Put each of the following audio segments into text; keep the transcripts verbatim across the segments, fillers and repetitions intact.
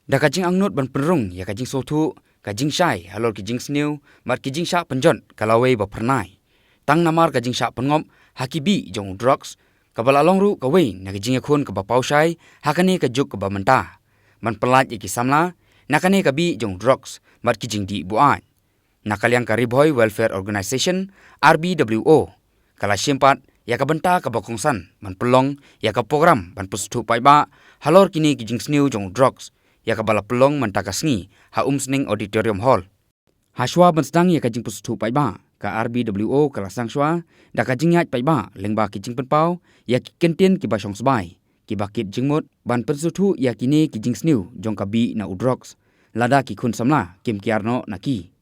Da ka jingangnud ban pynrung ïa ka jingsngewthuh, ka jingshai halor ki jingsniew bad ki jingshah pynjot ka lawei ba phyrnai. Tang namar ka jingshah pynngop ha ki bih jong u drugs, kaba la long ruh kawei na ka jingïakhun kaba paw shai ha kane ka juk kaba mynta, ban pyllait ïa ki samla na kane ka bih jong u drugs bad ki jingdih buaid. Na ka liang ka Ri Bhoi Welfare Organisation, R B W O, ka la shim pat ïa ka bynta kaba kongsan ban pynlong ïa ka program ban pynsngewthuh paidbah halor kine ki jingsniew jong u drugs ïa kaba la pynlong mynta ka sngi ha Umsning Auditorium Hall. Hashwa ban sdang ïa ka jingpynsngewthuh paidbah, ka R B W O ka la sdang shwa da ka jingïaid paidbah lyngba ki jingpynpaw ïa ki kyntien kiba shong sbai, kiba kit jingmut ban pynsngewthuh ïa kine ki jingsniew jong ka bih na u drugs, lada ki khun samla kim kiar noh na ki.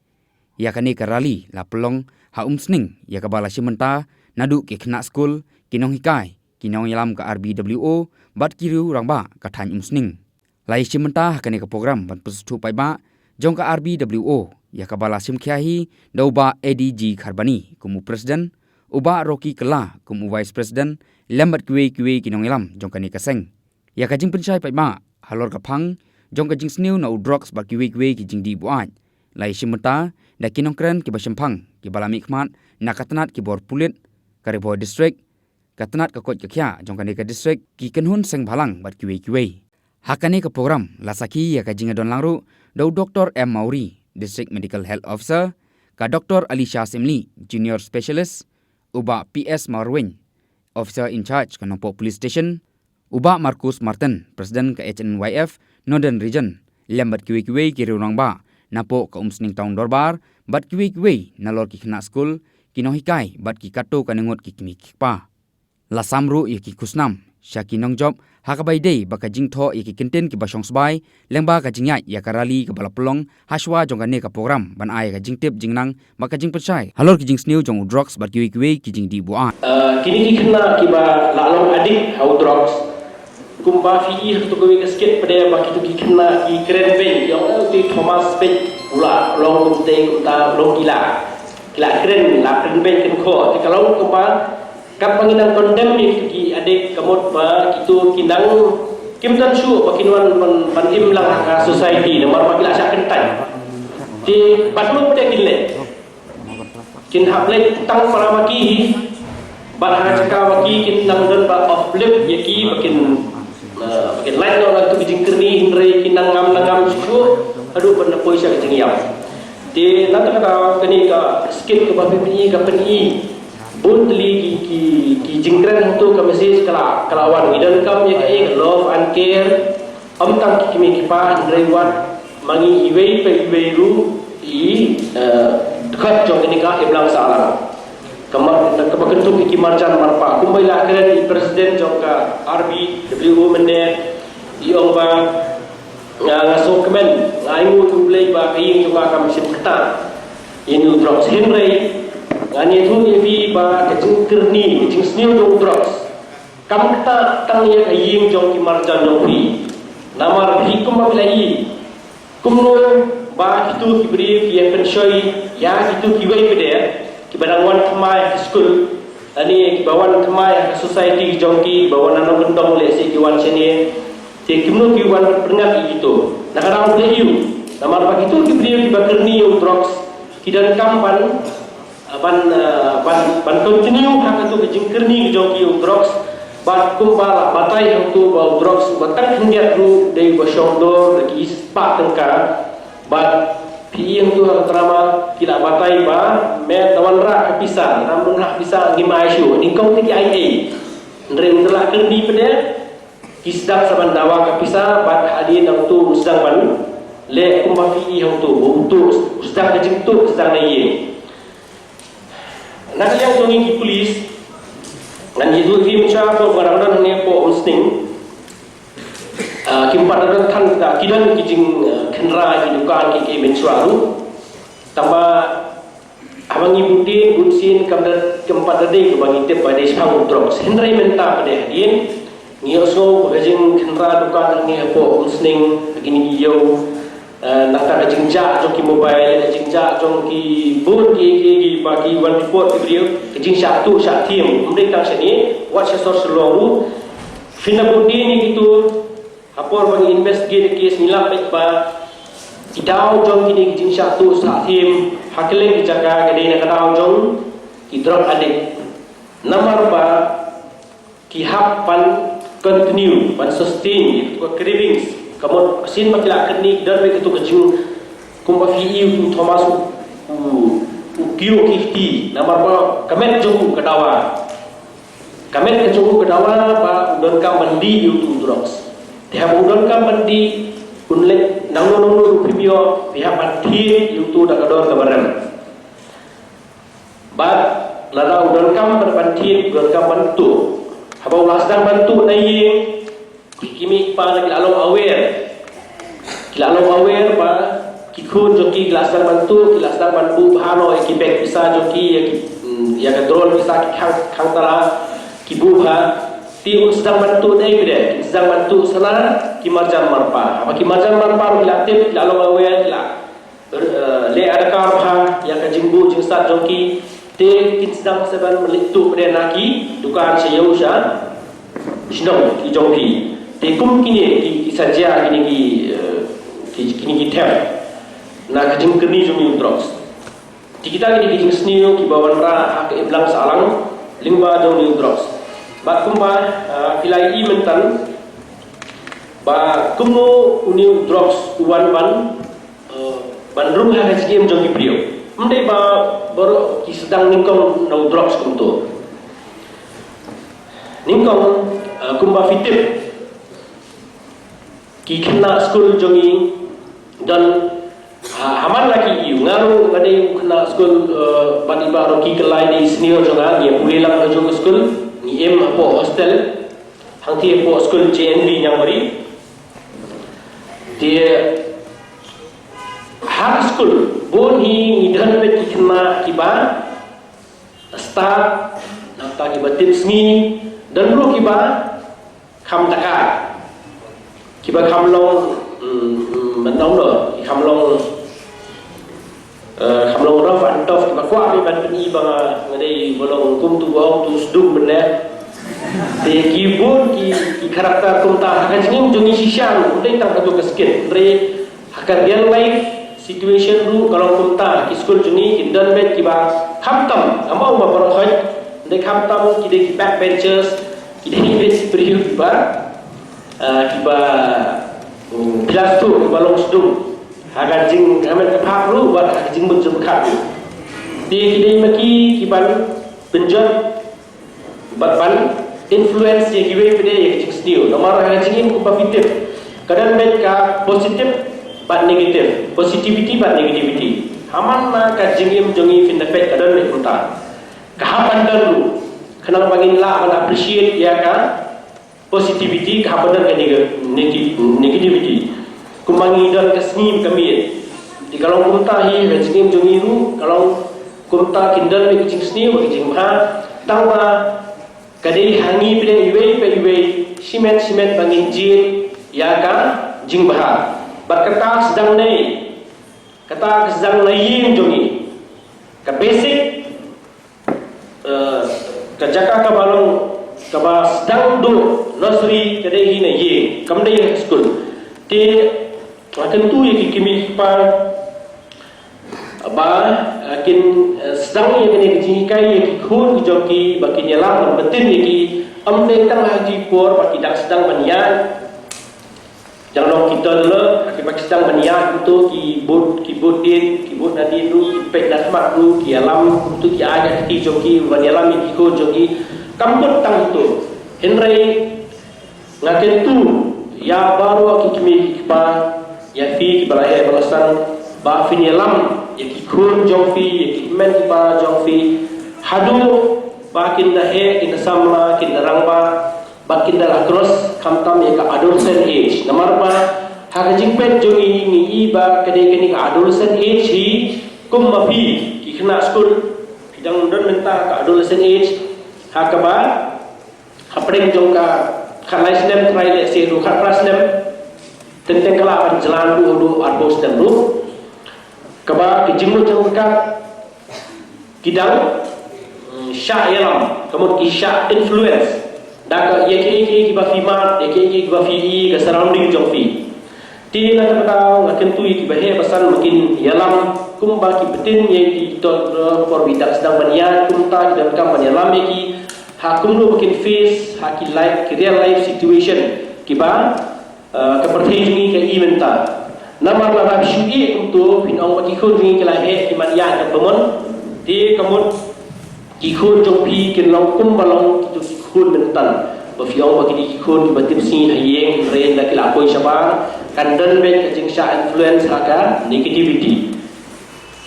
Ïa kane ka rally la pynlong ha Umsning, ïa kaba la shim bynta naduh ki khynnah skul, ki nonghikai, ki nongïalam ka R B W O bad ki riew rangbah ka thaiñ Umsning. La ïashim bynta ha kane ka program ban pynsngewthuh paidbah jong ka R B W O, ïa kaba la shim khia hi da u Bah A D G Kharbani kum u President, u Bah Rocky Kylla kum u Vice President, lem bad kiwei kiwei ki nongïalam jong kane ka seng. Ïa ka jingpynshai paidbah halor ka phang jong ka jingsniew na u drugs bad kiwei kiwei ki jingdih buaid, la ïashim bynta da ki nongkren kiba shemphang, kiba la mihkhmat na ka tnat ki bor pulit ka Ri Bhoi District, ka tnat ka koit ka khiah jong kane ka district, ki kynhun seng bhalang bad kiwei kiwei. Ha kane ka program la sakhi ïa ka jingïadonlang ruh da u Doktor M Mawrie, District Medical Health Officer, ka Doktor Alisha Syiemlieh, Junior Specialist, u Bah P S Marwein, Officer in Charge ka Nongpoh Police Station, u Bah Marcus Martin, President ka H N Y F Northern Region, lem bad kiwei kiwei ki riew rangbah napoh ka Umsning Town Dorbar, bad kiwei kiwei nalor ki khynnah skul, ki nonghikai bad ki katto katne ngut ki kmie ki kpa. La sam ruh ïa ki khusnam sha ki nongjop ha kaba ïadei bad ka jingthoh ïa ki kyntien kiba shong sbai lyngba ka jingïaid ïa ka rally kaba la pynlong hashwa jong kane ka program, ban ai ka jingtip jingnang bad ka jingpynshai halor ki jingsniew jong u drugs bad kiwei kiwei ki jingdih buaid. Eh, kine ki khynnah kiba la long addict ha u drugs, kumba phi i ha kawei ka skit pat de ba kito ki khynnah ki kren beiñ, ki ong, eh, uto u Thomas beiñ u la long kumtei kumta, long gila. Ki la kren, la kren beiñ kren khoh, te ka long kumba katba ngi nang condemn ïa kito ki addict, ka mut ba kito ki nang, kim don shuh ba kin wan ban, ban im lang ha ka society namar ba ki la shah kyntait. Te bad mut te kin leh, kin hap leh tang para ma ki, bad ha jaka ma ki kin nang don ba uplift ïa ki, ba kin, eh, ba kin lait noh na kito ki jingkyrni, hynrei kin nang ngam nang ngam shuh shuh haduh ban da poi sha ka jingïap. Te na kata ka daw kane ka skit kaba phi pyni ka pyni bun tylli ki, ki, ki jingkren, hangto ka message ka la, ka la wan. Ngi donkam ïa kaei ka love and care, ym tang ki kmie ki kpa, hynrei wat ma ngi iwei pa iwei ruh i, eh, dkhot jong kane ka imlang sahlang. Ka mar, kaba kyntu ïa ki marjan marpa, kumba i la kren i president jong ka R B W O mynne, i ong ba, nga, nga sngewkmen, nga ainguh ïa U Blei ba ka ïing jong nga kam shym ktah ïa une u drugs. Hynrei ngan ïathuh ïa phi ba ka jingkyrni, ka jingsniew jong u drugs kam ktah tang ïa ka ïing jong ki marjan jong phi. Namar phi kumba phi la ïohi kumno ba kito ki briew ki ïa pynshoi ïa kito kiwei pat de kiba dang wan thymmai ha ki skul, lane kiba wan thymmai ha ka society jong ki, kiba wan na nongkyndong lehse ki wan shane. Te kumno ki wan pynngad ïa kito. Na ka daw phi la ïohi namar ba kito ki briew kiba kyrni ïa u drugs ki donkam ban, ah, ban, ah, ban, ban continue ha kato ka jingkyrni ka jong ki ïa u drugs. Bad kumba la batai hangto ba u drugs uba tang khyndiat ruh dei uba shong dor da ki spah tyngka. Bad phi ïohi hangto ha ka drama ki la batai ba, met la wanrah ka pisa, lada ym wanrah pisa ngim ai shuh, nyngkong te ki ai ei. Hynrei ynda la kyrni pat de, ki sdang sa ban dawa ka pisa, bad hadien hangto u sdang ban leh kumba phi i hangto, uto u sdang ka jingtuh, u sdang na ïing. Na ka liang jong ngi ki police, ngan ïathuh ïa phi mynshwa, hapoh ba nga dang don hangne hapoh Umsning, ah, kim pat da don than, ki don ki jing, ah, khynra ki dukan kiei kiei mynshwa ruh. Tangba haba ngi bud dien bud sien kam da, kam pat da dei kaba ngi tip ba dei shaphang u drugs. Hynrei mynta pat de hadien ngi ïohsngew ba ka jingkhynra dukan hangne hapoh Umsning ha kine ki ïew, eh, nangta ka jingjah jong ki mobile, ka jingjah jong ki bun ki, ki, ki, ba ki wan report ki briew, ka jingshah tuh shah thiem. Ym dei tang shane, wat sha sor Shillong ruh. Phin da bud dien ïa kito, Ha por ba ngi investigate case ngi lap beit ba ki daw jong kine ki jingshah tuh shah thiem ha kylleng ki jaka ka dei na ka daw jong ki drug addict. Namar ba ki hap ban continue, ban sustain ïa ka cravings. Ka mut shisien ba ki la kynni ki don beit katu ka jing, kumba phi ïohi u Thomas u, u, u kiew ki kti, namar ba ka met jong u ka dawa. Ka met ka jong u ka dawa ba u donkam ban dih ïa utu u drugs. Te haba u donkam ban dih, un leit nangno nangno ruh phim ïoh, te hap ban thied ïa utu da ka dor kaba rem. Bad lada u donkam ban, ban thied, u donkam ban tuh. Haba u la sdang ban tuh na ïing, ki kmie ki kpa ki la long aware. Ki la long aware ba ki khun jong ki ki la sdang ban tuh, ki la sdang ban buh bha noh ïa ki bag pisa jong ki, ïa ki, mm, ïa ka drawer pisa ki khang, khang tala, ki buh bha. Te un sdang ban tuh dei phi dei, ki sdang ban tuh sana ki marjan marpa. Haba ki marjan marpa ki la tip, ki la long aware, ki la, eh, leh adkar bha ïa ka jingbuh jingsat jong ki. Te kin sdang sa ban mlih tuh phi dei na ki dukan sha ïew sha shnong ki jong phi. Te kum kine ki, ki sa jia kine ki, eh, ki, kine ki theft na ka jingkynni jong une u drugs. Te kita kine ki jingsniew kiba wanrah ha ka imlang sahlang lyngba jong une u drugs. Bad kumba, eh, phi la ïohi mynta ba kumno une u drugs u wan ban, eh, ban rung ha ka jingim jong ki briew. Ym dei ba baroh ki sdang nyngkong na u drugs kumto. Nyngkong, eh, kumba phi tip, ki khynnah skul jong ngi don, ha, ha man la ki ïohi, nga ruh nga dei u khynnah skul, eh, bad i Bah Rocky Kyllai dei senior jong nga, ngi ïa pule lang ha jong ka skul, ngi im hapoh hostel, hangtei hapoh skul J N V Niangmari. Te ha ka skul bun hi ngi don beit ki khynnah kiba stad, nangta kiba tip sngi, don ruh kiba kham taka, kiba kham long, mm, mm, ban tong do, ki kham long, eh, kham long rough and tough, kiba kwah beit ban pyni ba nga, nga dei ba long kum tu ba ong tu sdum mynne. Te ki bun ki, ki character kumta ha ka jingim jong ngi shisha ruh, ym dei tang ha tu ka skit, hynrei ha ka real life situation ruh ka long kumta. Ki skul jong ngi kin don beit kiba khamtam, ngam ong ba baroh khoit, hynrei khamtam ki dei ki backbenchers, ki dei beit ki briew kiba, ah, kiba, mm, phi la sdang kiba long sdum ha ka jing, ha ka met ka phad ruh bad ha ka jingmut jingpyrkhat ruh. Te ki dei ma ki kiban pynjot bad ban influence ïa kiwei pat de ïa ka jingsniew. Namar ha ka jingim kumba phi tip, ka don beit ka positive bad negative, positivity bad negativity. Ha man la ka jingim jong ngi phin da peit ka don beit kumta. Ka hap ban don ruh, khnang ba ngin lah ban appreciate ïa ka positivity, ka hap ban don ka neg-, neg-, negativity. Kumba ngi don ka sngi ka miet. Te ka long kumta hi ha ka jingim jong ngi ruh, ka long kumta, kin don ka jingsniew ka jingbha. Tangba ka dei ha ngi pat de iwei pa iwei, shimet shimet ba ngin jied ïa ka jingbha. Bad kata sdang na, kata ka sdang na ïing jong ngi. Ka basic, eh, ka jaka kaba long, kaba sdang duh nursery ka dei hi na ïing, kam dei ha skul. Te nga kyntu ïa ki kmie ki kpa ba, eh, kin, eh, sdang ïa kane ka jinghikai ïa ki khun ki jong ki ba kin ïalam ban pyntip ïa ki, ym dei tang ha ki por ba ki dang sdang ban ïaid. Ïa long ki toddler, ha kiba ki sdang ban ïaid kumto, ki bud, ki bud dien, ki bud nadien ruh, ki peit na khmat ruh, ki ïalam kumto, ki ai ka kti jong ki ban ïalam ïa ki khun jong ki. Kam kut tang kumto. Hynrei nga kyntu ïa baroh ki kmie ki kpa, ïa phi kiba la heh ba la san, ba phin ïalam ïa ki khun jong phi, ïa ki hynmen ki pa jong phi, haduh ba kin da heh, kin da samla, kin da rangbah, ba kin da la cross khamtam ïa ka adolescent age. Namar ba ha ka jingpeit jong ngi, ngi i ba ka dei kane ka adolescent age hi, kum ma phi ki khynnah skul, phi dang don mynta ka adolescent age, ha kaba hapdeng jong ka khatlai snem, trai lehse ruh khatphra snem, teng teng ka lah ban jlan ruh haduh arphew snem ruh. Kaba ki jingmut jingpyrkhat ki dang, mm, shah ïalam, ka mut ki shah influence. Da ka ïa kiei kiei kiba phi mad, ïa kiei kiei kiba phi ïohi ka surrounding jong phi. Te na kata ka daw nga kyntu ïa kiba heh ba san ba kin ïalam kumba ki btin ïa ki to, to por ba ki dang sdang ban ïaid, kumta ki donkam ban ïalam ïa ki ha kumno ba kin face ha ki life, ki real life situation kiba, eh, ka pyrthei jong ngi ka i mynta. Namar lada phi shu ïeh kumto phin ong ba ki khun jong ngi ki la heh, ki mad ïaid katba mon. Te ka mut ki khun jong phi kin long kumba long kito ki khun mynta. Ba phi ong ba kine ki khun kiba tipsngi ha ïing, hynrei ynda ki la poi shabar kan don beit ka jingshah influence ha ka negativity.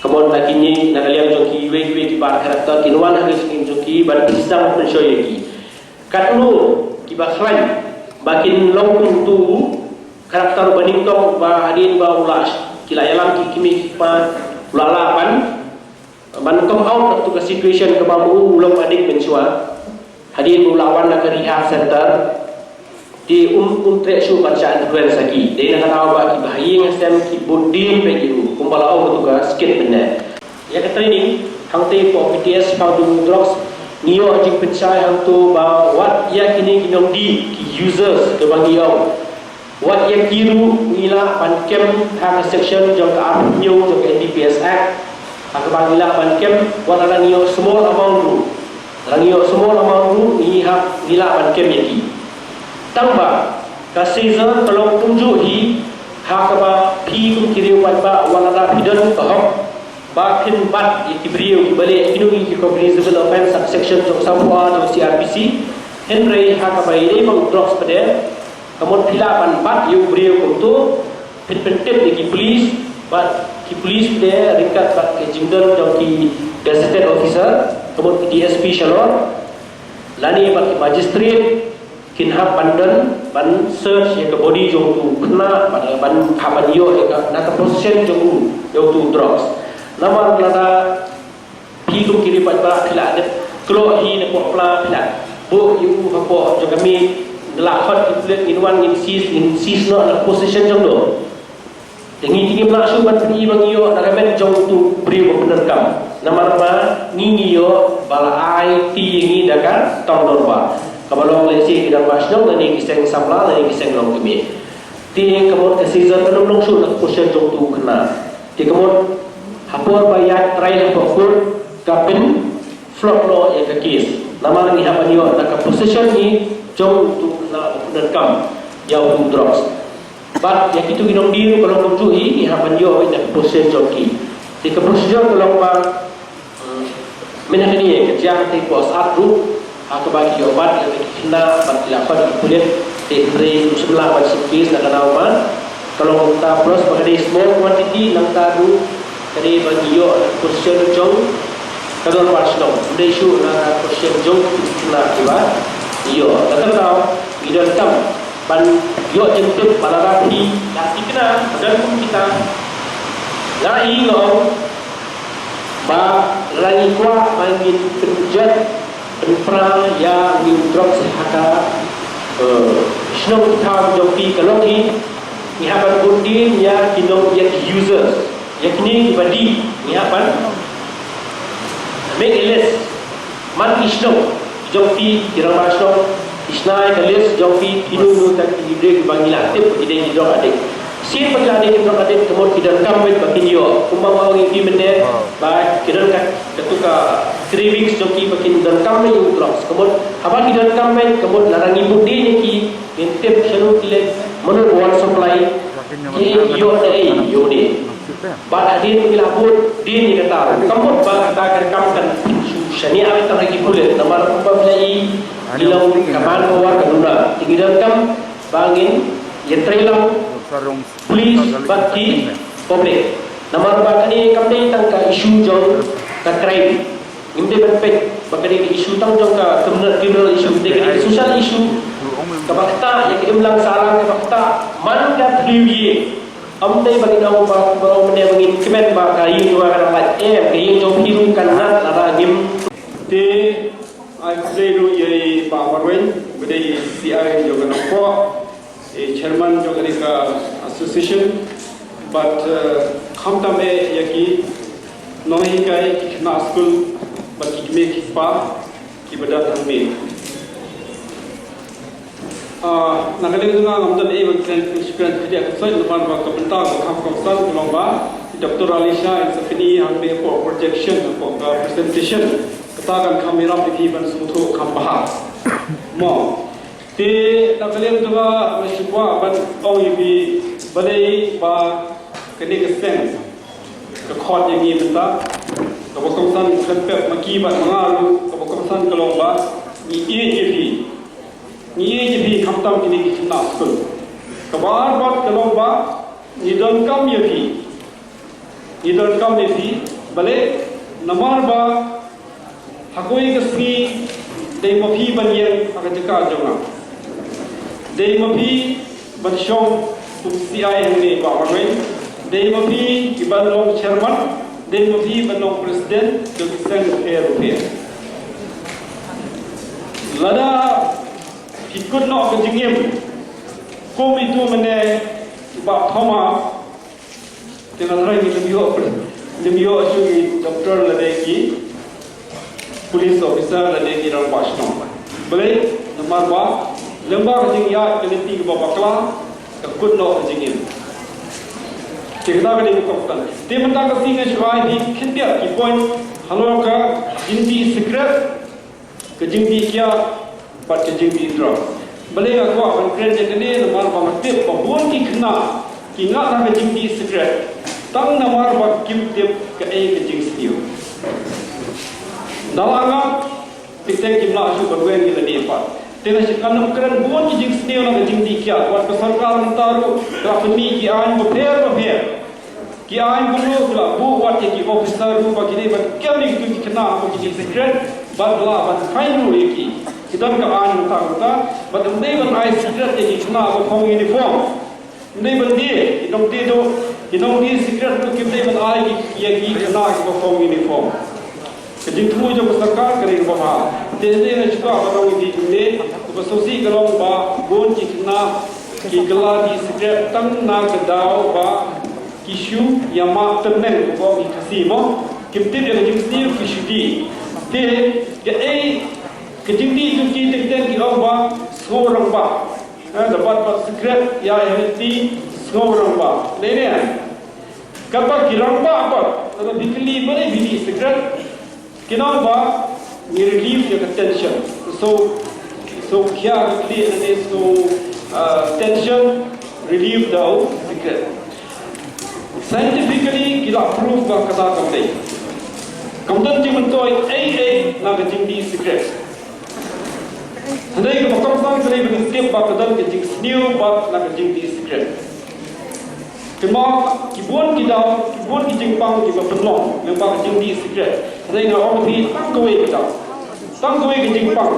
Ka mut na kine, na ka liang jong kiwei kiwei ki bad character kin wan ha ka jingim jong ki ban pynshoi ïa ki. Katno kiba khlaiñ ba kin long kumto u character ba nyngkong, ba hadien ba u la, ki la ïalam ki kmie ki kpa, u la lah ban, ban come out na katu ka situation kaba ma u u long addict mynshuwa. Hadien ba u la wan na ka rehab center, te um, um treh shuh ban shah influence ha ki. Dei na ka daw ba kiba ha ïing ha sem ki bud dien beit ïa u, kumba la ong ha katu ka skit mynne. Ïa ka training hangtei hapoh P T S Pawduh Drugs, ngi ïoh jingpynshai hangto ba wat ïa kine ki nongdie, ki users kiba ngi ong, wat ïa ki ruh ngi lah ban kem ha ka section jong ka arphew hynñiew jong ka N D P S Act. Ha kaba ngi lah ban kem, wat lada ngi ïoh small amount ruh. Lada ngi ïoh small amount ruh, ngi hap, ngi lah ban kem ïa ki. Tangba ka seizure ka long kumjuh hi ha kaba phi kum ki riew paidbah, wat lada phi don ka hok ba phin bat ïa ki briew kiba leh kino kino ki cognizable offence subsection jong sawphew ar jong C R P C. Hynrei ha kaba ïadei bad drugs pat de, ka mut phi lah ban bat ïa u briew kumto, phin pyntip ïa ki police, bad ki police pat de ryngkat bad ka jingdon jong ki gazetted officer, ka mut ki D S P Shillong, lane bad ki magistrate, kin hap ban don, ban search ïa ka body jong utu u khynnah, ban, ban hap ban ïoh ïa ka, na ka possession jong u, ïa utu u drugs. Namar lada phi kum ki riew paidbah phi la dep kloi hi na pop pla, phi la buh ïa u hapoh jong ka miej, ngi la khot ki pulit, ngin wan ngin seize, ngin seize noh na ka possession jong u. Te ngi, te ngim lah shuh ban pyni ba ngi ïoh na ka met jong utu u briew ba pyndonkam. Namar ba ngi, ngi ïoh ba la ai kti ïa ngi da ka tang dorbar, kaba long lehse ki rangbah shnong lane ki seng samla lane ki seng longkmie. Te ka mut ka seizure kam long shuh na ka possession jong utu u khynnah. Te ka mut ha por ba ïaid trial hapoh court ka pyn flop noh ïa ka case. Namar ngi hap ban ïoh na ka possession hi jong utu u khynnah ba pyndonkam ïa utu u drugs. Bad ïa kito ki nongdie ruh ka long kumjuh hi, ngi hap ban ïoh na ka possession jong ki. Te ka procedure ka long ba, hmm, mynta kane ka jia te ko sat ruh ha kaba ki ïoh bat ïa ki khynnah bad ki la khot ïa ki pulit. Te hynrei kim shym lah ban shim case na ka daw ba ka long kumta, plus ba ka dei small quantity, nangta ruh ka dei ba ngi ïoh na ka possession jong ka dorbar shnong, ym dei shuh na ka possession jong ki khynnah kiba ngi ïoh. Kata ka daw ngi donkam ban ïoh jingtip ba lada phi la thikna ba don kum kita, nga i nga ong ba lada ngi kwah ba ngin pynjot pynpra ïa une u drugs ha ka, eh, shnong ki thaw jong phi, ka long hi ngi hap ban bud dien ïa ki nong, ïa ki users, ïa kine kiba dih, ngi hap ban make a list. Man ki shnong jong phi, ki rangbah shnong, ki shna ïa ka list jong phi, kino kino kita ki briew kiba ngi la tip ki dei ki drug addict. Shisien ba ki la dei ki drug addict, ka mut ki donkam beit ba kin ïoh. Kumba nga ong ïa phi mynne ba ki don ka, katu ka cravings jong ki ba kin donkam beit ïa u drugs. Ka mut haba ki donkam beit, ka mut lada ngi bud dien ïa ki, ngin tip shano ki leit, mano ba wan supply, ki ïoh na ei ïoh ne. Bad hadien ba ngi la bud dien ïa kata, ka mut ba kata ka kam kan shu shaniah tang ha ki pulit, namar kumba phi la i, ki long ka manpower ka duna. Te ngi donkam ba ngin ïatrei lang police bad ki public. Namar ba kane kam dei tang ka issue jong ka crime. Ngim dei ban peit ba ka dei ka issue tang jong ka criminal, criminal issue, te ka dei ka social issue. Kaba ktah ïa ka imlang sahlang, kaba ktah man ka thliew ïing. Ym dei ba ngin ong ba, ba ong mynne ba ngin kmen ba ka ïing jong nga ka dang lait, em, ka ïing jong phi ruh kan nat lada ngim. Te ai khublei ruh ïa i Bah Marwein ba dei C I jong ka Nongpoh, i chairman jong kane ka association, bad, eh, khamtam eh ïa ki nonghikai, ki khynnah skul bad ki kmie ki kpa kiba don hangne. Ah, na ka liang jong nga ngam don ei ban kren, kren, kren khyndiat kynsoit namar ba ka bynta ka kam kongsan ka long ba i Doctor Alisha in sa pyni hangne hapoh projection, hapoh ka presentation. Kata kan kham ïarap ïa phi ban sngewthuh kham bha. Mo. Te na ka liang jong nga nga shu kwah ban ong ïa phi balei ba kane ka seng ka khot ïa ngi mynta. Kaba kongsan khlem pep ma ki bad ma nga ruh, kaba kongsan ka long ba ngi ïeit ïa phi. Ngi ïeit ïa phi khamtam kine ki khynnah skul. Kaba ar pat ka long ba ngi donkam ïa phi. Ngi donkam ïa phi, balei? Namar ba ha kawei ka sngi dei ma phi ban ïeng ha ka jaka jong nga. Dei ma phi ban shong kum C I hangne Bah Marwein. Dei ma phi ki ban long chairman. Dei ma phi ban long president jong ki seng bapher bapher. Lada phi kut noh ka jingim kum itu mynne Bah Thoma, te nga tharai ngi nym ïoh, nym ïoh shuh ki doctor lane ki police officer lane ki rangbah shnong. Balei? Namar ba lyngba ka jingïaid ka lynti kaba bakla ka kut noh ka jingim. Te kata ka dei ka kongsan. Te mynta ka sngi nga shu ai phi khyndiat ki point halor ka jingdih sikret, ka jingdih kiad bad ka jingdih drug. Balei nga kwah ban kren ïa kane? Namar ba nga tip ba bun ki khynnah ki ngat ha ka jingdih sikret tang namar ba kim tip kaei ka jingsniew. Da la ngat, teng teng kim lah shuh ban weng ïa lade pat. Te nga shu, nga nym kren bun ki jingsniew na ka jingdih kiad, wat ka sorkar mynta ruh ka la pynmih ki aiñ bapher bapher. Ki aiñ kumno ki la buh wat ïa ki officer ruh ba ki dei ban kem ïa kito ki khynnah ba ki dih sikret, bad la ban fine ruh ïa ki. Ki don ka aiñ mynta mynta, bad ym dei ban ai sikret ïa ki khynnah ba phong uniform. Ym dei ban die, ki nongdih, ki nongdih sikret ruh kim dei ban ai ïa ki khynnah kiba phong uniform. Ka jingthmu jong ka sorkar ka dei kaba bha. Te hynrei nga shu kwah ban ong ïa phi kumne, kaba sngewsih ka long ba bun ki khynnah ki kylla dih sikret tang na ka daw ba ki shu ïa mad tyrneng, kaba ong ki Khasi mo, kim tip ïa ka jingsniew ki shu dih. Te kaei ka jingdih jong ki, teng teng ki ong ba sngewrangbah. Eh, da bat bat sikret ïa, ïa lynti sngewrangbah. Lei ne? Katba ki rangbah pat, lada phi kylli balei phi dih sikret, kin ong ba ngi relieve ïa ka tension. So, so khia ka kli ne, so, uh, tension relieve da u sikret. Scientifically ki la prove ba kata kam dei. Kam don jingmyntoi ei ei na ka jingdih sikret. Hynrei kaba kongsan ka dei ba ngi tip ba ka don ka jingsniew bad na ka jingdih sikret. Kumba ki bun ki daw, ki bun ki jingpang kiba pynlong lyngba ka jingdih sikret. Hynrei nga ong ïa phi tang kawei ka daw, tang kawei ka jingpang.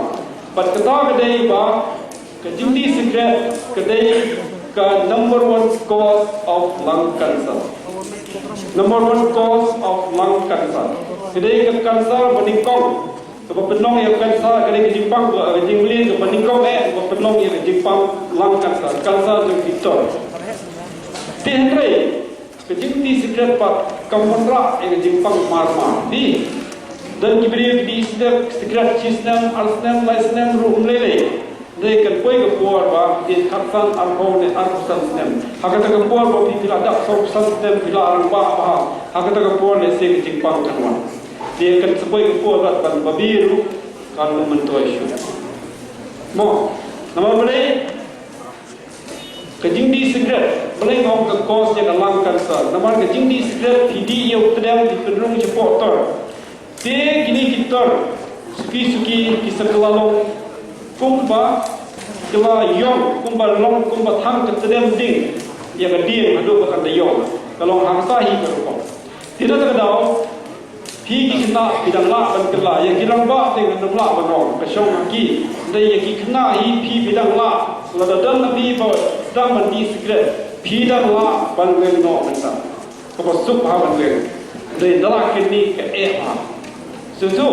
Bad kata ka dei ba ka jingdih sikret ka dei ka number one cause of lung cancer. Number one cause of lung cancer. Ka dei ka cancer ba nyngkong kaba pynlong ïa ka cancer, ka dei ka jingpang, ka, ka jingmlien kaba nyngkong eh kaba pynlong ïa ka jingpang lung cancer, cancer jong ki tor. Te hynrei ka jingdih sikret pat kam wanrah ïa ka jingpang mar mar. Te don ki briew ki dih sikret, sikret shi snem, ar snem, lai snem ruh ym lei lei. Hynrei kan poi ka por ba phin khatsan, arphew ne arphew san snem. Ha kata ka por ba phi, phi la dap sawphew san snem, phi la rangbah bha. Ha kata ka por lehse ka jingpang kan wan. Te kan sa poi ka por ba ban babe ruh kan ym myntoi shuh. Mo, namar balei ka jingdih sikret, balei nga ong ka cause ïa ka lung cancer? Namar ka jingdih sikret phi dih ïa u tdem, phi pynrung shapoh tor. Te kine ki tor suki suki ki sa kylla long kumba, kylla ïong, kumba long kumba thang ka tdem ding ïa ka dieng haduh ba kan da ïong. Ka long hangta hi ka rukom. Te na kata ka daw phi ki khynnah phi dang lah ban kylla, ïa ki rangbah te ngan ym lah ban ong, ka shong ha ki. Hynrei ïa ki khynnah hi phi, phi dang lah, lada don na phi ba sdang ban dih sikret, phi dang lah ban weng noh mynta. Kaba suk bha ban weng. Hynrei da la kine ka eh bha. Shu shu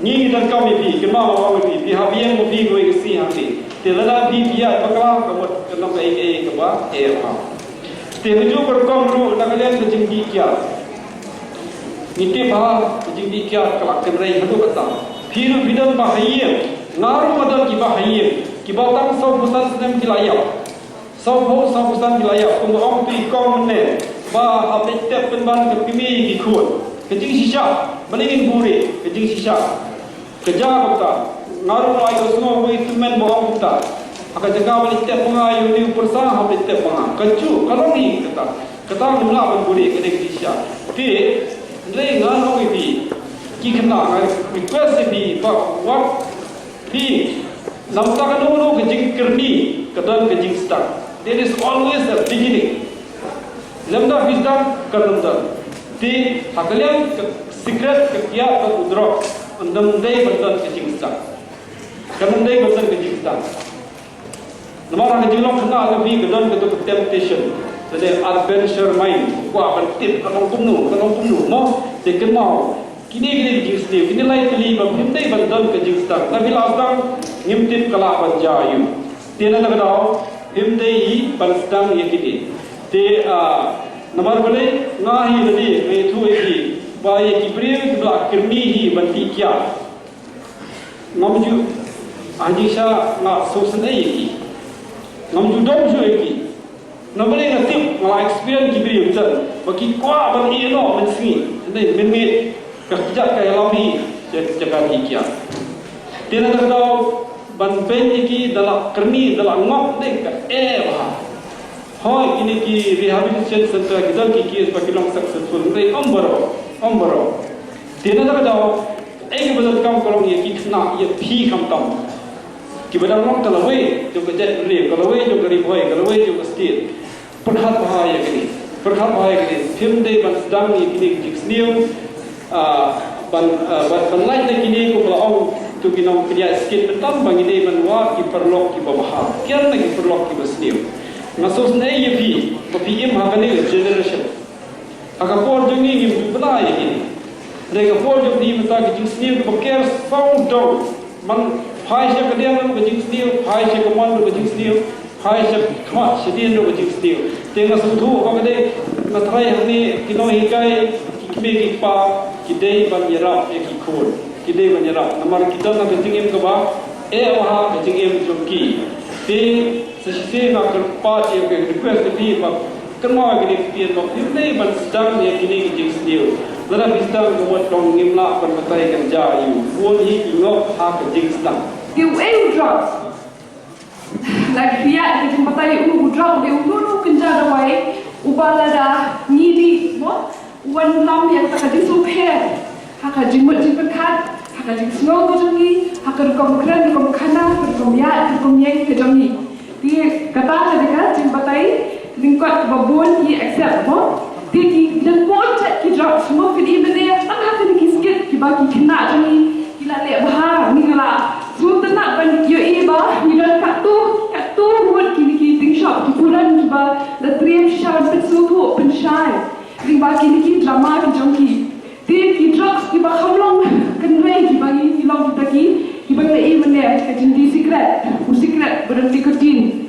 ngi ngi donkam ïa phi, kynmaw ba ong ïa phi, phi hap ïeng ma phi kawei ka sngi hangne. Te lada phi phi ïaid bakla, ka mut kan long kaei kaei kaba eh bha. Te hynjuh ka rukom ruh na ka liang ka jingdih kiad. Ngi tip ba ka jingdih kiad ka la kynrei haduh katta. Phi ruh phi don ba ha ïing, nga ruh nga don kiba ha ïing. Kiba tang sawphew san snem ki la ïap. Sawphew, sawphew san ki la ïap. Kumba ong tu i kong mynne ba hap leit tep pynban ka kmie ki khun. Ka jingshisha, balei ngin buhrieh, ka jingshisha. Ka jia kumta, nga ruh nga ïohsngew uwei u tymmen ba ong kumta. Ha ka jaka ba leit tep ma nga ïa une u pyrsa, hap leit tep ma nga. Kajuh, ka long hi kata. Kata ngim lah ban buhrieh, ka dei ka jingshisha. Te, hynrei ngan ong ïa phi, ki khynnah, nga request ïa phi, ba wat phi, namar kano kano ka jingkyrni ka don ka jingsdang. There is always a beginning. Lymda phi sdang, kan ym don. Te, ha ka liang ka sikret, ka kiad bad u drok, ym dei ban don ka jingsdang. Kan ym dei ban don ka jingsdang. Namar ha ka jinglong khynnah ka phi ka don kato ka temptation. Lane adventure mind. Kwah ban tip ka long kumno, ka long kumno. Mo, te kynmaw. Kine, kine ki jingsniew. Kine lai tylli ba phim dei ban don ka jingsdang. Lada phi la sdang, ngim tip ka lah ban jia aïu. Te na kata ka daw, phim dei hi ban sdang ïa kine. Te, ah, namar balei, nga hi lade, nga ïathuh ïa phi. Ba ïa ki briew kiba la kyrni hi ban tih kiad. Ngam ju, ha jingshisha nga sngewsynei ïa ki. Ngam ju dom shuh ïa ki. Namar balei nga tip, nga la experience ki briew jong, ba ki kwah ban ïeh noh mynsngi. Hynrei mynmiet ka kjat ka ïalam hi, ïa ka jaka tih kiad. Te na kata ka daw ban beiñ ïa ki da la kyrni, da la ngop, ne ka eh bha. Hooid, kine ki rehabilitation center ki don ki case ba ki long successful, hynrei ym baroh, ym baroh. Te na kata ka daw, kaei kaba donkam ka long ïa ki khynnah, ïa phi khamtam. Kiba dang long ka lawei jong ka jaitbynriew, ka lawei jong ka Ri Bhoi, ka lawei jong ka state. Pyrkhat bha ïa kine. Pyrkhat bha ïa kine. Phim dei ban sdang ïa kine ki jingsniew. Ah, ban, ah, ban, ban lait na kine, kumba la ong tu ki nongpynïaid skin mynta, ba ngi dei ban wad ki paralok kiba bha, kiar na ki paralok kiba sniew. Nga sngewsynei ïa phi ba phi im ha kane ka generation. Ha ka por jong ngi ngim ju bna ïa kine. Hynrei ka por jong phi mynta, ki jingsniew kiba ker sawdong. Man, phai sha ka diang ruh ka jingsniew, phai sha ka mon ruh ka jingsniew, phai sha khmat sha dien ruh ka jingsniew. Te nga sngewthuh ba ka dei, nga tharai hangne ki nonghikai, ki kmie ki kpa, ki dei ban ïarap ïa ki khun. Ki dei ban ïarap. Namar ki don ha ka jingim kaba eh bha, ka jingim jong ki. Te sa shisien nga kyrpad ïa ka request ïa phi ba kynmaw ïa kine ki ktien ba phim dei ban sdang ïa kine ki jingsniew. Lada phi sdang, ka mut long ngim lah ban batai kan jia aïu. Bun hi ki ngop ha ka jingsdang. Te uei u drok? Lada phi ïa ka jingbatai, u drok u dei uno uno u kynja dawai uba lada ngi dih, mo? U wan lam ïa kata ka jingsngewpher ha ka jingmut jingpyrkhat, ha ka jingsngew ka jong ngi, ha ka rukom kren, rukom khana, rukom ïaid, rukom ïeng ka jong ngi. Te kata ka dei ka jingbatai lyngkot kaba bun ki accept, mo. Te ki dang bun jait ki drugs, mo, phin i mynne tang ha kine ki skit kiba ki khynnah jong ngi ki la leh bha, ngi la sngewtynnat ban ïohi ba ngi don katto katto ngut kine ki ting shop, ki puran kiba la triem shisha ban pynsngewthuh pynshai lyngba kine ki drama ki jong ki. Te ki drugs kiba kham long kynrei kiba ngi, ki long kita ki, kiba ngi la i mynne, ka jingdie sikret, u sikret ba don nicotine.